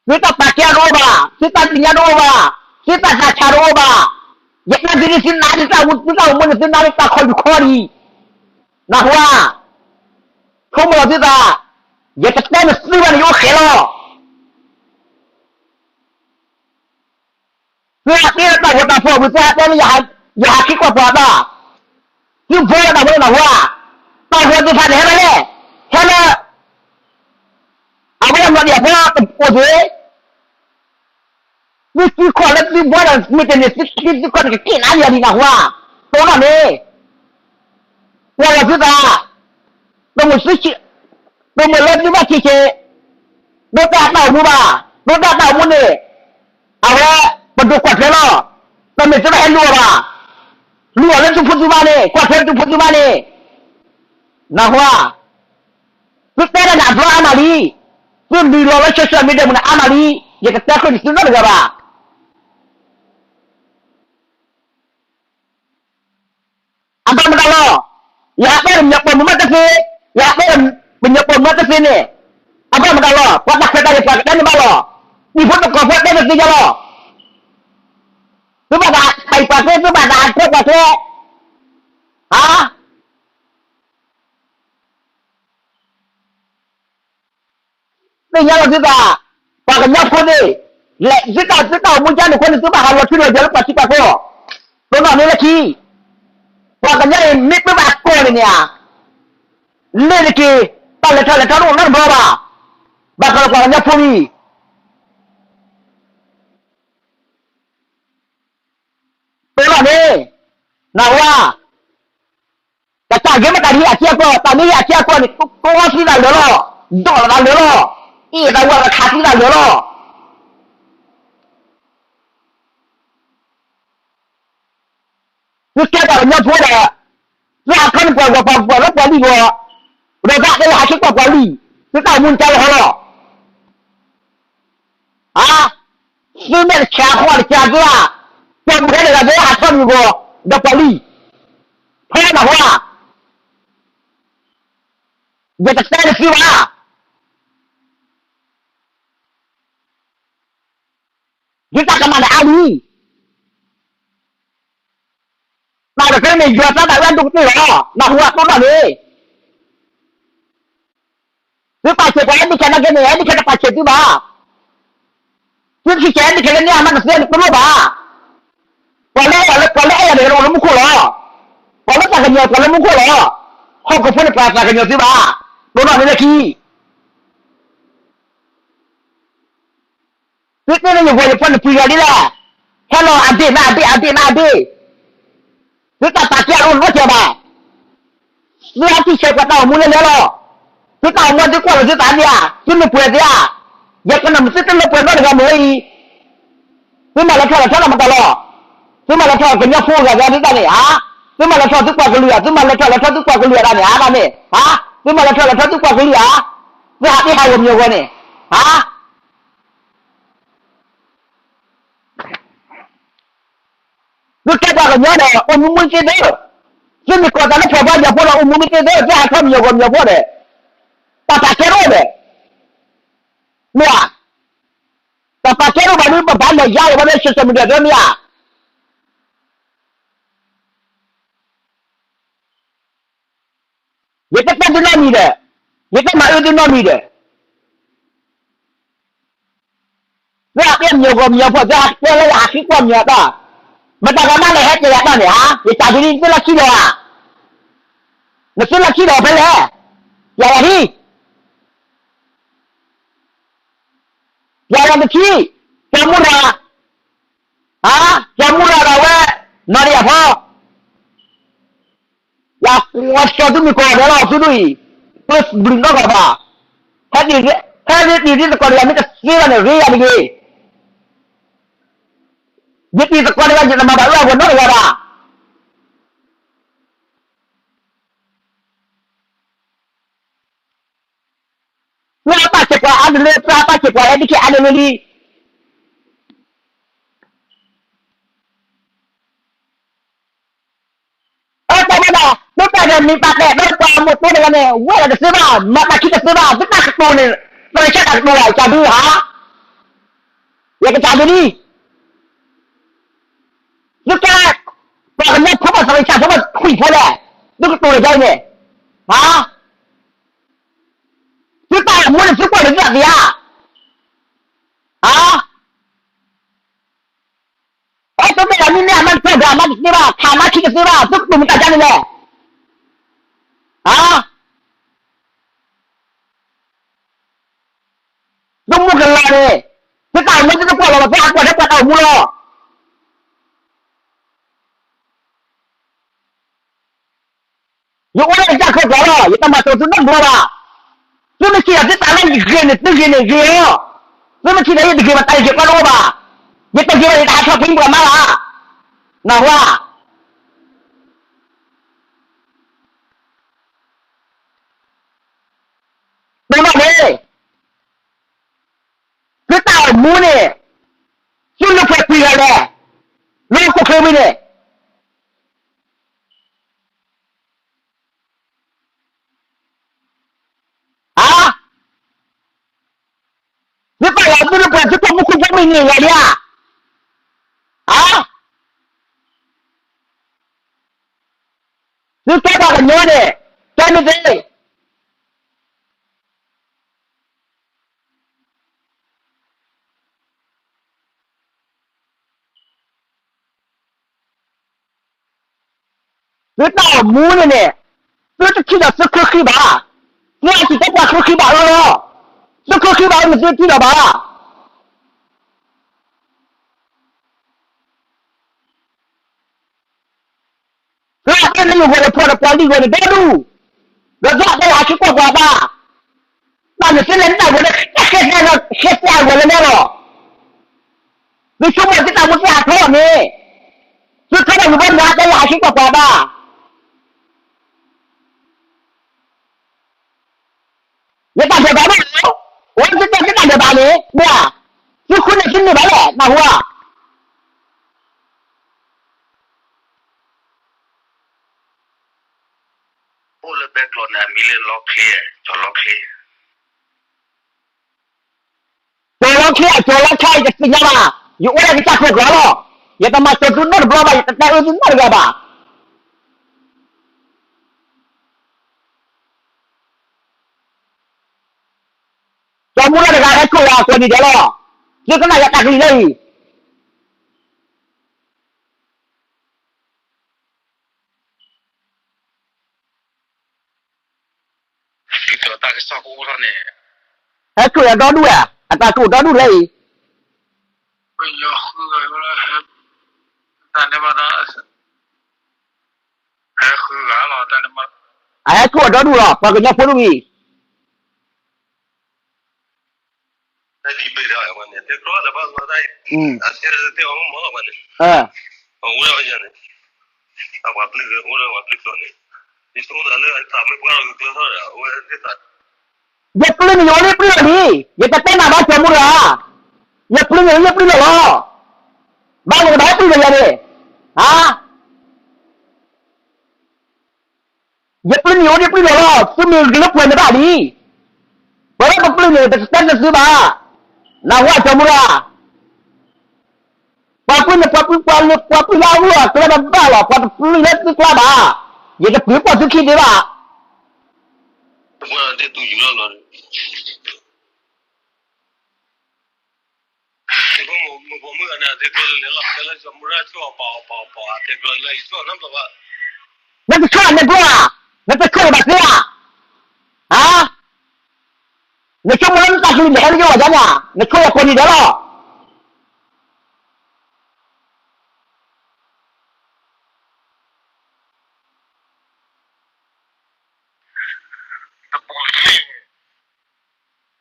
သုတၢ်ပာ်ကဲတအိၣ်ဘၣ်, သုတၢ်သ့ၣ်ညါတအိၣ်ဘၣ်, သုတၢ်သးဆးတအိၣ်ဘၣ်. ယတဲသုန့ၣ် သုနးသုတၢ်အိၣ်မူန့ၣ် သုနးလၢတၢ်ခီၣ်ယူၢ်ခီၣ်ဒံး, နၢ်ဟူဧါ. ဆိကမိၣ်လီၤသုသး, ယတတဲနသုဘၣ်န့ၣ် ယအိၣ်ဃဲးလီၤ. သုဟးတ့လၢတၢ်ဂီၤတၢ်ဖီၣ်ပူၤ သုဟးတဲန့ၣ် ယဟးခံကွၢ်ပှၤတၢ်, သုဘှီလၢတၢ်ဖိလၢနၢ်ဟူဧါ. တၢ်ဂီၤသ့ၣ်တဖၣ်န့ၣ် ဟဲလၢလဲၣ်, ဟဲလၢ အဝဲအမၤတယၤဖီတအိၣ်သ့, သုစုခီၣ်လၢသုဘှီဒီးမ့ၢ်တန့ၢ်သုခံသုခီၣ်န့ၣ် ကက့ၣ်နါယၤဒံးနၢ်ဟူဧါ. တိၢ်နီၣ်န့ၣ် ကွၢ်လီၤသုသး, တမ့ၢ်သု, တမ့ၢ်လၢသုဘၣ်ဆံးဆံး, ဒိၣ်တၢ်တၢ်အိၣ်မူဘၣ်, ဒိၣ်တၢ်တၢ်အိၣ်မူန့ၣ်, အဝဲ ပဒိၣ်ကွၢ်ထွဲလီၤ, တမ့ၢ်သုဘၣ်ဟဲလူၤအီၤဘၣ်, လူၤအီၤလၢသုဖိသုမါန့ၣ်, ကွၢ်ထွဲသုဖိသုမါန့ၣ်, နၢ်ဟူဧါ. သုတဲဒၣ်န့ၣ်အဘျီအါမးလံ, သုဒုးလီၤလၢ social media မူန့ၣ်အါမးလံ, ယကတဲချ့န့ၢ်သုနီတဂၤဘၣ်. အဘၣ်မတၤလီၤ, ယဟးတဲပညိၣ်ပိာ်မုၣ်မးတသ့, ယဟးတဲပညိၣ်ပိာ်မုၣ်မးတသ့န့ၣ်, အဘၣ်မတၤလီၤ, ပှၤတၢ်ခွဲးတၢ်ယာ်ပှၤကတဲန့ၣ်ဘၣ်လီၤ, တံၤဖိသကိးဖိတဲန့ၣ်သ့ယါလီၤ, သုဘၣ်သးပာ်ပှၤသ့, သုဘၣ်သးဟးထွဲပှၤသ့, ဟါ သ့ၣ်ညါလီၤသုသး, ပှၤကညီဖိသ့ၣ်, လဲၤသုတၢ်သုတၢ်အိၣ်မူကါန့ၣ်အဃိန့ၣ် သုဘၣ်ဟးလီၤထူလီၤယိာ်လၢပှၤထံပှၤကီၢ်, တိၢ်နီၣ်န့ၣ်လၢခံ, ပှၤကညီအံၤမ့ၢ်ပၢဘၣ်ကီၢ်န့ၣ်န့ၣ်ဧါ, လ့ၣ်တက့ၢ်, တၢ်လဲၤထီၣ်လဲၤထီတအိၣ်နီတဘျီဘၣ်, ဘၣ်ဃးလၢပှၤကညီဖိအံၤ တိၢ်နီၣ်န့ၣ်, နၢ်ဟူဧါ, ကစၢ်ယွၤမ့ၢ်တၢ်မ့ၢ်ဟံၣ်အထံအကီၢ်, တၢ်မ့ၢ်ဟံၣ်အထံအကီၢ်န့ၣ် ကဝီၤသုသးလၢာ်လီၤ, ဒီးသးလၢာ်လီၤ, အ့ၣ်သးဝဲသးခးသုသးလၢာ်လီၤ. သုကဲပှၤကညီဖိဒီး, သုဟးထီၣ်န့ၢ်ပှၤဂီၤပှၤပှၤလၢပှၤလံၢ်ဂီၤ, ဒီးသးတဲလၢဟးဆူပှၤပှၤလံၢ်, သုတၢ်အိၣ်မူန့ၣ်ကၢလီၤဟီလီၤ. သုမ့ၢ်တဆဲးအဃီတကးသုဧါ, ပှၤမုၢ်ဟဲတဂၤသ့ၣ်ဟးထီၣ်န့ၢ်ဂီၤ, ဒီးပှၤလံၢ်, ဖဲနၢ်ဟူဧါ, ယတတဲနသုဘၣ်. ယတၢ်ကမၣ်န့ၣ်အါလံ, တၢ်တဖဲန့ၣ် ယွၤသးဒၣ်ဝဲဒိၣ်ကတၢၢ်လီၤ, နၢ်ဟူဧါ, တိၢ်နီၣ်န့ၣ်, သုပာ်ဆဲးပှၤအဲၣ်ဒိးခဲနာ်က့န့ၣ် အဲၣ်ဒိးခဲတပာ်ဆဲးသုဘၣ်, သုတဆဲးအဲၣ်ဒိးခဲလၢန့ၣ်အမးတသ့န့ၣ် တလိၣ်ဘၣ်. ပှၤလၢအဲၣ်ယၤလၢ ပှၤလၢအဲၣ်ယၤန့ၣ် အိၣ်လၢမူခိၣ်လီၤ, ပှၤလၢသးကညီၤပှၤလၢမူခိၣ်လီၤ, ဟီၣ်ခိၣ်ဖိန့ၣ်ပှၤသးကညီၤသုဘၣ်, တိၢ်နီၣ်န့ၣ်လၢခံ သုသ့ၣ်န့ၣ်ယဂီၢ်ယဖီန့ၣ်ပှံၤဂၤဒ်လဲၣ်, ဟဲလီၤအဒ့ၣ်နအဒ့ၣ်အဒ့ၣ်နအဒ့ၣ်, သုတၢ်ပာ်ကဲအအိၣ်နီတစဲးဘၣ်, သုဟဲထံၣ်ဆဲးပှၤတၢ်အိၣ်မူလဲၣ်လဲၣ်လီၤ, သုတၢ်အိၣ်မူသုကွၢ်လီၤသုသးန့ၣ်ဧါ, သုမ့ၢ်ပှဲၤသ့ဧါ, ယကနၣ်မ့ၢ်သုတလၢပှဲၤနီတဂၤမ့ၢ်ဝဲအံၤ, သုမၤလဲၤထီၣ်လဲၤထီၣ်လီၤမတၤလီၤ, သုမၤလဲၤထီၣ်ကညီဖိဂၤဂၤဒ်တၢ်န့ၣ်ဧါ, သုမၤလဲၤထီၣ်သုပှၤကလုာ်ဧါ, သုမၤလဲၤထီၣ်လဲၤထီၣ်သုပှၤကလုာ်ဧါတၢ်န့ၣ်ဧါ, တၢ်န့ၣ်, သုမၤလဲၤထီၣ်လဲၤထီၣ်သုပှၤကလုာ်ဧါ, သုဟးတ့ၢ်ဟးဂီၤမံၤအဂီၢ်န့ၣ်, ဟါ သုကဲပှၤကညီဒီး အိၣ်မူမုာ်သ့သ့, သုမ့ၢ်ကိးသးလၢပှၤဘါယွၤဖိဒီး အိၣ်မူမုာ်သ့သ့, သုဟးထီၣ်မံၤအဂီၢ်မံၤအဖိဒီး, တၢ်ပာ်ကဲတအိၣ်ဒီး, မ့ၢ်ဧါ, တၢ်ပာ်ကဲတအိၣ်ဘၣ်ဒီး ပဘၣ်လဲၤယါလီၤဘၣ်ဒီး social media သ့မ့ၢ်ဧါ. ယတတဲသုနီတမံၤဒီး, ယတမၤအၢသုနီတမံၤဒီး, သုဟးတဲမံၤအဂီၢ်မံၤအဖိ, သုဟးတဲလၢယဟးဃ့ကွၢ်မံၤအတၢ်, မတၤဂၤမးလဲၤဟဲတဲယၤတၢ်န့ၣ်ဧါ, ယစံးသုလၢသုလၢခံလီၤဧါ, နသုလၢခံလီၤဖဲလဲၣ်, ယၤယၤဟံၣ်, ယၤယၤတထံၣ်, ကၠီမူရၤ, ဟါ, ကၠီမူရၤဒီးဝဲ, နီၢ်တယၢ်ဖီ ယကွၢ်ကၠီသုမုၢ်ကီၢ်ဒဲးလီၤ သုဒိၣ်အံၤ, ကျၢၢ်ဘျုးနီၢ်ကီၢ်ဘၣ်, ဟဲ, ဟဲရ့တံၤသကိးတဂၤမ့ၢ်တသ့ဘၣ်န့ၣ် ရ့ယၤတဂ့ၤ, ယတံၤသကိးတဂၤ ယတမၤဘၣ်အၢအဂီၢ်နီတဂၤဘၣ်. သုဟးပာ်စၢၤပှၤအါတလၢ, သုဟးပာ်စၢၤပှၤအဲၣ်ဒိးခဲအါတလၢလံ. အတၢ်ဘၣ်ဒၣ် သုတၢ်ဂဲၤမံၤပာ်တဲာ်ဒီးပှၤအမိၢ်တိတဂၤန့ၣ် ဝဲဒၣ်တသ့ဘၣ်, မၤတၢ်ခံတသ့ဘၣ်, သုတၢ်ကတိၤန့ၣ် တရံးဆၢတၢ်ကတိၤဘၣ် ကၢ်ဒုးဧါ. ယကစၢ်ဒ်န့ၣ်, သုကဲ, ပှၤကညီဖိဘၣ်သးလံၤဆၣ်ဖိဘၣ်ထွံၣ်ဖိလဲၣ်, သုကတိၤလၢယၤန့ၣ်, ဟါ, သုတၢ်အိၣ်မူန့ၣ် သုကွၢ်လၢသုသးသ့ဧါ, ဟါ, အသုမ့ၢ်ဒၣ်မ့ၢ်မ့ၢ်အမါတဖၣ်ဒီးအမါတသ့ဘၣ်, ခးမါခံတသ့ဘၣ်, သုကတိၤမတၤဒ်န့ၣ်လဲၣ်, ဟါ သုမူကလၤန့ၣ်, သုတၢ်အိၣ်မူသုတကွၢ်လီၤဘၣ်, သုဟးကွၢ်ဒီးပှၤတၢ်အိၣ်မူလီၤ. ယအိၣ်လၢကစၢ်ခိၣ်ကျါလီၤ, ယတမၤစၢၤသုနီတဘျီဘၣ်. သုမ့ၢ်ထံၣ်ဒီးသုသးလၢယဂ့ၤန့ၣ် သုဂ့ၤန့ၣ်ဂ့ၤလီၤ. သုမ့ၢ်ထံၣ်ဒီးယတဂ့ၤဘၣ် တၢ်ယဂ့ၤဘၣ်တအိၣ်ဘၣ်. ယတဂ့ၤဘၣ် ယတဟးထီၣ်ဖံပှၤမါဘၣ်. နၢ်ဟူဧါ. တနီၤန့ၣ် သုတၢ်အိၣ်မူန့ၣ်, သုလၢပှဲၤကွံာ်ဂၤလဲၣ်, လၢဟီၣ်ခိၣ်ချၢဝံၤန့ၣ်, ဧါ, သုတၢ်အိၣ်မူလၢပှဲၤ သုတၢ်မူခိၣ်ဖိမ့ၢ်န့ၢ်ဂၤဒံးဧါ, ဧါ, သုကဲပှၤကညီန့ၣ်, ကဲမ့ၢ်သ့ သုတၢ်အိၣ်မူန့ၣ်န့ၣ်, သုတထံၣ်ဒီးသုချၢဃံဘၣ်, သုအထံၣ်တၢ်ပှၤချၢဃံဘၣ်လီၤ, သုချၢဃံဘၣ်မ့ၢ်သုထံၣ်ဒီးဘၣ်. သုအတဲလၢယဂီၢ်န့ၣ် ဖီၣ်ဒီးပှၤလံၤဂီၢ်န့ၣ် ဒီဒူၣ်, ဒီးသုအတဲလၢဟးဆှဲးကွၢ်ပှၤဘၣ်, တၢ်န့ၣ်သုလဲၤနၢ်ဝဲလၢ ဃဲသဲအဂီၢ်လၢနဲလီၤ. သုဆိကမိၣ်သုတၢ်မူသုဟးထီၣ်န့ၣ်, သုထီၣ်တၢ်ဂ့ၢ်ဘၣ်မနုၤအတဲလၢဟးဆှဲးကွၢ်ပှၤဘၣ်. ယတၢ်ဒဲးဘးဘၣ်, အိၣ်သုတဲသုတၢ်ဒဲးဘးန့ၣ်, မ့ၢ်ဧါ, သုဃုန့ၢ်သုန့ၢ်ဘၣ်လဲၣ် နၢ်ဟူဧါ. အိၣ်လၢဘဲကျိးန့ၣ် အမံၤလၢလီချ့, ကၠီၤလီချ့, ကၠီၤလီချ့, ကၠီၤလီချ့ ယတသ့ၣ်ညါဘၣ်, ယအိၣ်လၢကစၢ်ခိၣ်ကျါလီၤ, ယတမၤစၢၤသုနီတဘျီဘၣ်, ယတတဲအၢသုနီတဂၤဘၣ်. ကၠီၤမူရၤတဂၤဟဲကိးယၤကိးနံၤဒဲးလီၤ, သုကနၣ်ယတၢ်ကလုၢ်လၢအံၤ. ဟဲကိးယၤဒီဒူၣ်ဧါ, အတၢ်ကိးဒီဒူၣ်လၢအံၤ. အဟဲကိးအီၤဒီဒူၣ်လီၤ, ပှၤကညီဖိတမံၤ. ယပျုၢ်န့ၣ် ယအိၣ်လၢပျုၢ်လီၤလံ, ယတတဲနၤဘၣ်ကၠီၤမူရၤ, ယပျုၢ်န့ၣ်အိၣ်လၢပျုၢ်လီၤလံ, ယတတဲနၤဘၣ်ကၠီၤမူရၤ, ဘၣ်မနုၤဘၣ်ပျုၢ်လီၤယၤန့ၣ်, ဟါ ယပျုၢ်န့ၣ်အိၣ်လၢပျုၢ်လီၤလီၤ, သုမ့ၢ်ဂ့ၤလၢပှဲၤန့ၣ်ဘၣ်လံ. ပဝဲပပျုၢ်န့ၣ် ပတတဲနသုဘၣ်, နၢ်ဟူဧါ ကၠီၤမူရၤ. ပှၤပျုၢ်န့ၣ် ပှၤပျုၢ်ပှၤလၢပှၤပျုၢ်လၢအဂီၢ်အကျဲတဘၣ်လီၤ, ပှၤတပျုၢ်လၢသုကျါဘၣ်, ယတပျုၢ်ပှၤသုခံဒံးဘၣ်. နတဆိၣ်န့ၣ်ဘျီဧါ, နတဆိၣ်န့ၣ်ဘျီဧါ, နဆိကမိၣ်လၢနတၢ်ကလုၢ်န့ၣ် ဟဲလၢယဂီၢ်ဒ်န့ၣ်ဧါ, နဆိယၤကိးနံၤဒဲးလီၤ.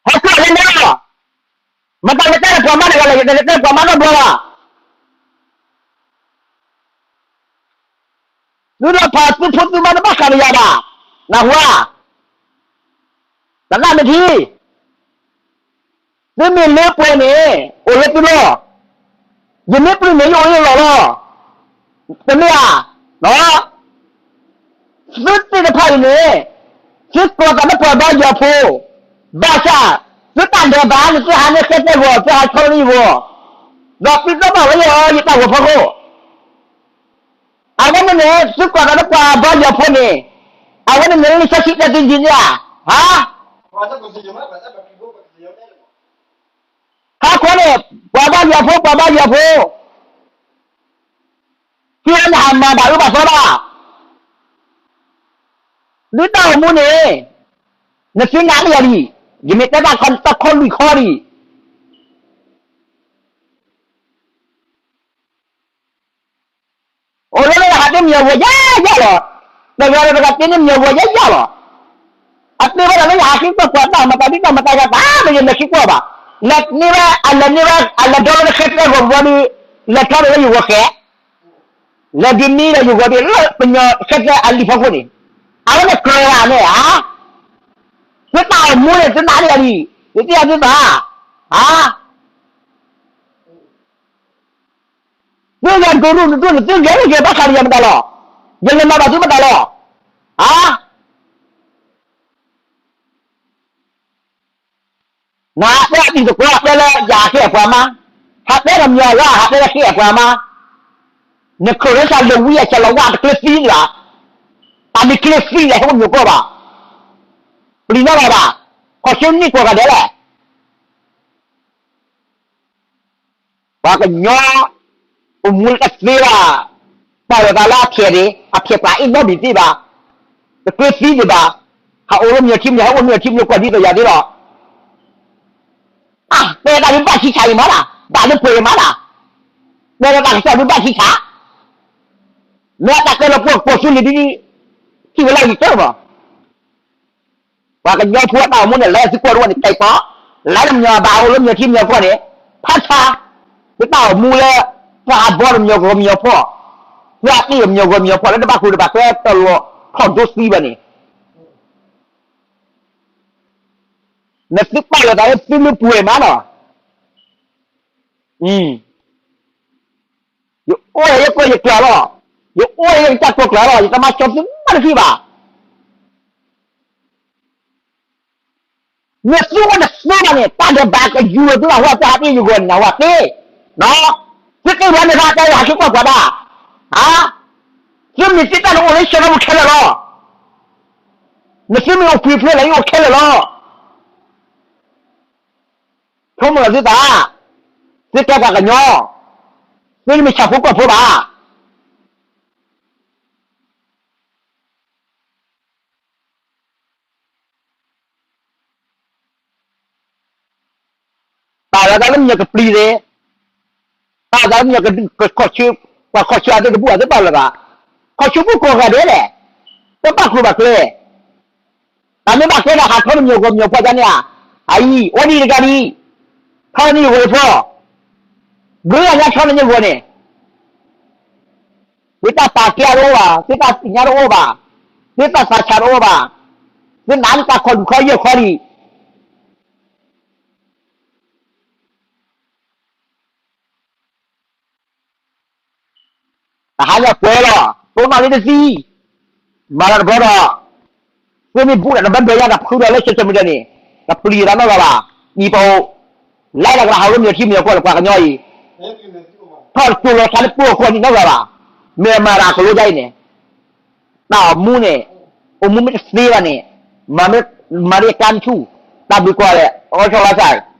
ဟဲဆိၣ်လၢနဲလီၤ, မတၤနတဲလၢပှၤမါတဂၤလဲၣ်, ယတတဲလၢပှၤမါနီတဘျီဘၣ်. သုဒီးဖးသုဖိသုမါတဘၣ်ဃးဒီးယၤဘၣ်, နၢ်ဟူဧါ. တနၢ်မ့ၢ်ထံ, သုမ့ၢ်လၢပှဲၤန့ၣ် အိၣ်လၢသုလီၢ်, ယမ့ၢ်ပျုၢ်န့ၣ် ယအိၣ်လၢယလီၢ်လီၤ. တမ့ၢ်ဧါ, သုသ့ၣ်တဖၣ်အံၤန့ၣ် သုကိးသးလၢပှၤဘါယွၤဖိ, ဘၣ်ဆၣ် သုတၢ်ဒဲးဘးန့ၣ် သုဟးန့ၢ်ဃဲသဲဂီၤ, သုဟးဆီလၢယဂီၢ် ဒီးသုသ့ၣ်နီၣ်လၢယတၢ်ဂီၤဖီခိၣ်, အဝဲန့ၣ်န့ၣ် သုကွၢ်သးလၢပှၤဘါယွၤဖိန့ၣ်, အဝဲန့ၣ်န့ၣ်လၢလံာ်စီဆှံတဲသုဒ်န့ၣ်ဧါ, ဟါ, ဟါခီန့ၣ် ပှၤဘါယွၤဖိ ပှၤဘါယွၤဖိ, သုဝဲန့ၣ်ဟးမၤဘၣ်အၢဘၣ်သီဘၣ်, ဒ်တၢ်အိၣ်မူန့ၣ်, နသုနာ်လၢယၤဒံး, ယမ့ၢ်တဲတၢ်ခီတၢ်ခီလွံၢ်ခီဒံး အိၣ်လၢလၢဟးတ့မ့ၢ်အဂီၤယဲယဲလီၤ, တဂၤဒီးတဂၤတ့န့ၣ်မ့ၢ်အဂီၤယဲယဲလီၤ, အတဲဝဲဒၣ်လၢယဟးဃ့ကွၢ်ကွၢ်တၢ်မတၤဒ်တၢ်မတၤဂၤတၢ်မ့ၢ်ယလဲၤဃ့ကွၢ်ဘၣ်, လဲၤန့ၢ်ဝဲ အလဲၤန့ၢ်ဝဲ အလဲၤဒီလၢနဃဲသဲဂီၤဘီဒီး, လဲၤထီၣ်ဝဲလၢယဂီၤဃဲ, လဲၤဒုးန့ၢ်ဒီးယဂီၤဒီးလၢပညီဃဲသဲအလံာ်ဖီခိၣ်န့ၣ်, အဝဲန့ၣ်ကြၢးဂၤန့ၣ်ဧါ, သုတၢ်အိၣ်မူန့ၣ် သုနာ်လၢယၤဒံး, ယသ့ၣ်ညါသုသး, ဟါ သုဂဲၤဒိၣ်ဒိၣ်ဒိၣ်ဒိၣ်န့ၣ် သုဂဲၤဂဲၤဘၣ်ဃးဒီးယၤမတၤလီၤ, ယလဲၤမၤဘၣ်သုမတၤလီၤ, ဟါ, နဟးတဲအတံၤသကိး ဟးတဲလၢယဟးဃ့အပှၤမါ, ဟးတဲဒီးမညီဝါ ဟးတဲလၢဃ့အပှၤမါ, နခိၣ်လၢဆၣ်လၢဝံအဆၢလီၤဝါတကျဲသံလၢၤ, တၢ်မ့ၢ်ကျဲသံလဲၣ် ဟဲအိၣ်မ့ၢ်ကီၢ်ဘၣ်, ပျံၤနီၢ်လၢၤဘၣ်, ခီဆူနံၣ်ကွၢ်ဂၤဒဲးလဲၣ် ပှၤကညီ အိၣ်မူလၢတသ့ဘၣ်, ပာ်လီၤသးလၢအဖျဲးန့ၣ် အဖျဲးပှၤအ့ၣ်နီတမံၤသ့ဘၣ်, တကျဲသံဒံးဘၣ်, ဟးအိၣ်လၢမညီထံမညီ ဟဲအိၣ်မညီထံမညီကွၢ်ဒ်သိးယၤသ့လီၤ, အါ တဲတၢ်ဒုးဘၣ်ဆံးဆးအံၤမးနၤ, ဘၣ်လၢပှဲၤအံၤမးနၤ, တဲလီၤတၢ်ကစီၣ်ဒုးဘၣ်ဆံးဆး, မ့ၢ်တၢ်ကဲလီၤပှီၢ်ပှီၢ်ဆူလံၤဒ်န့ၣ်, ထံၣ်ဝဲလၢအံၤတၢ်မး ပှၤကညီဖိအတၢ်အိၣ်မူန့ၣ် လဲၤသုကွၢ်တဝဲန့ၣ် ကဲပီ, လဲၤလၢမညီဘၣ်အိၣ်လၢမညီထံမညီကီၢ်န့ၣ်, ဖးဆါ, ပတၢ်အိၣ်မူလၢ ပှၤဘီလၢမညီဂီၤမညီဖီၣ်, ပှၤတ့ၢ်လၢမညီဂီၤမညီဖီၣ် လၢတဘၣ်ဃုာ်တဘၣ်ကျဲတလီၤထီၣ်ဒိသံဘၣ်န့ၣ်, နသုပာ်လီၤသးလၢသုလၢပှဲၤမးနီၤ, ယအိၣ်ယဲယကီၢ်ယကျၢၤလီၤ, ယအိၣ်ယဲယတၢ်ကိၢ်ကျၢၤလီၤ, ယတမၤကၠီသုမၤတသံဘၣ် မ့ၢ်သုအိၣ်တသ့ဘၣ်န့ၣ် တၢ်ဒဲးဘးကယူၤလီၤသုလၢဟီၣ်တၢ်ဟးတ့ၢ်ယဂီၢ်န့ၣ် နဝၤသ့, သုသ့ၣ်ညါန့ၣ် တၢ်တဲယဟးဆူကွၢ်ပှၤဒၣ်, သုမ့ၢ်သ့ၣ်တၢ်န့ၣ်အိၣ်လၢဆၢထီၣ်ပူၤခဲလၢာ်လီၤ, နသုမ့ၢ်အိၣ်ပှဲၤဖျၢၣ်လၢယအိၣ်ခဲလၢာ်လီၤ, ဆိကမိၣ်လီၤသုသး, သုကဲပှၤကညီ, သုတမ့ၢ်ဆၣ်ဖိကီၢ်ဖိဘၣ် ပာ်လီၤသးလၢမညီကပျံၤသ့, ပာ်လီၤသးလၢမညီက, ပှၤခီၣ်ဆၢအသ့ၣ်တဘူၣ်အသ့ၣ်ပာ်လီၤသး, ခီၣ်ဆၢဖိကိးဂၤဒဲးလဲၣ်, တဘၣ်ဃုာ်ဘၣ်ကျဲ, တၢ်မ့ၢ်ဘၣ်ကျဲဒီးဟးထီၣ်လၢမညီဂီၤမညီဖီၣ်ဒ်န့ၣ်ဧါ, အအံၤ အိၣ်ဒ်တဂၤဒ်, ထီၣ်လၢနဂီၤဖီၣ်, ဘျုးဂၤညါထီၣ်လၢနဂီၤန့ၣ် သုတၢ်ပာ်ကဲအတအိၣ်ဘၣ်, သုတၢ်သ့ၣ်ညါတအိၣ်ဘၣ်, သုတၢ်သးဆးတအိၣ်ဘၣ်, သုနာ်လၢတၢ်ခီၣ်လုၢ်ခီယဲၢ်ခီလံ, တဟါညါပှဲၤလီၤ, တိၢ်နီၣ်လံတသံ, မၤလီၤတဘျီဒီး, သုမ့ၢ်ဘူၣ်ဒီးနဘၣ်ဘၢယါတဖုဒီးလၢဆၢဆၢမုၢ်ဒဲးန့ၣ်, တပျံၤသးနီတဂၤဘၣ်, နံၤပအိၣ်, လဲၤဒီးကလၤဟးလၢမညီထံမညီကီၢ်လၢပှၤကညီအံၤ, ထီၣ်တကၠိလီၤဆါလၢပှၤကီၢ်န့ၣ်နီတဂၤဘၣ်, မ့ၢ်မၤတၢ်ကလိဒ်အံၤန့ၣ်, တၢ်အိၣ်မူန့ၣ်, အိၣ်မူမ့ၢ်တသ့ဘၣ်န့ၣ်, မၤမ့ၢ်, မၤမ့ၢ်ကါမ့ၢ်ဆူၣ်, တၢ်ဘျုးကီးလဲၣ်, အီၣ်ဆီလီၤစၢ်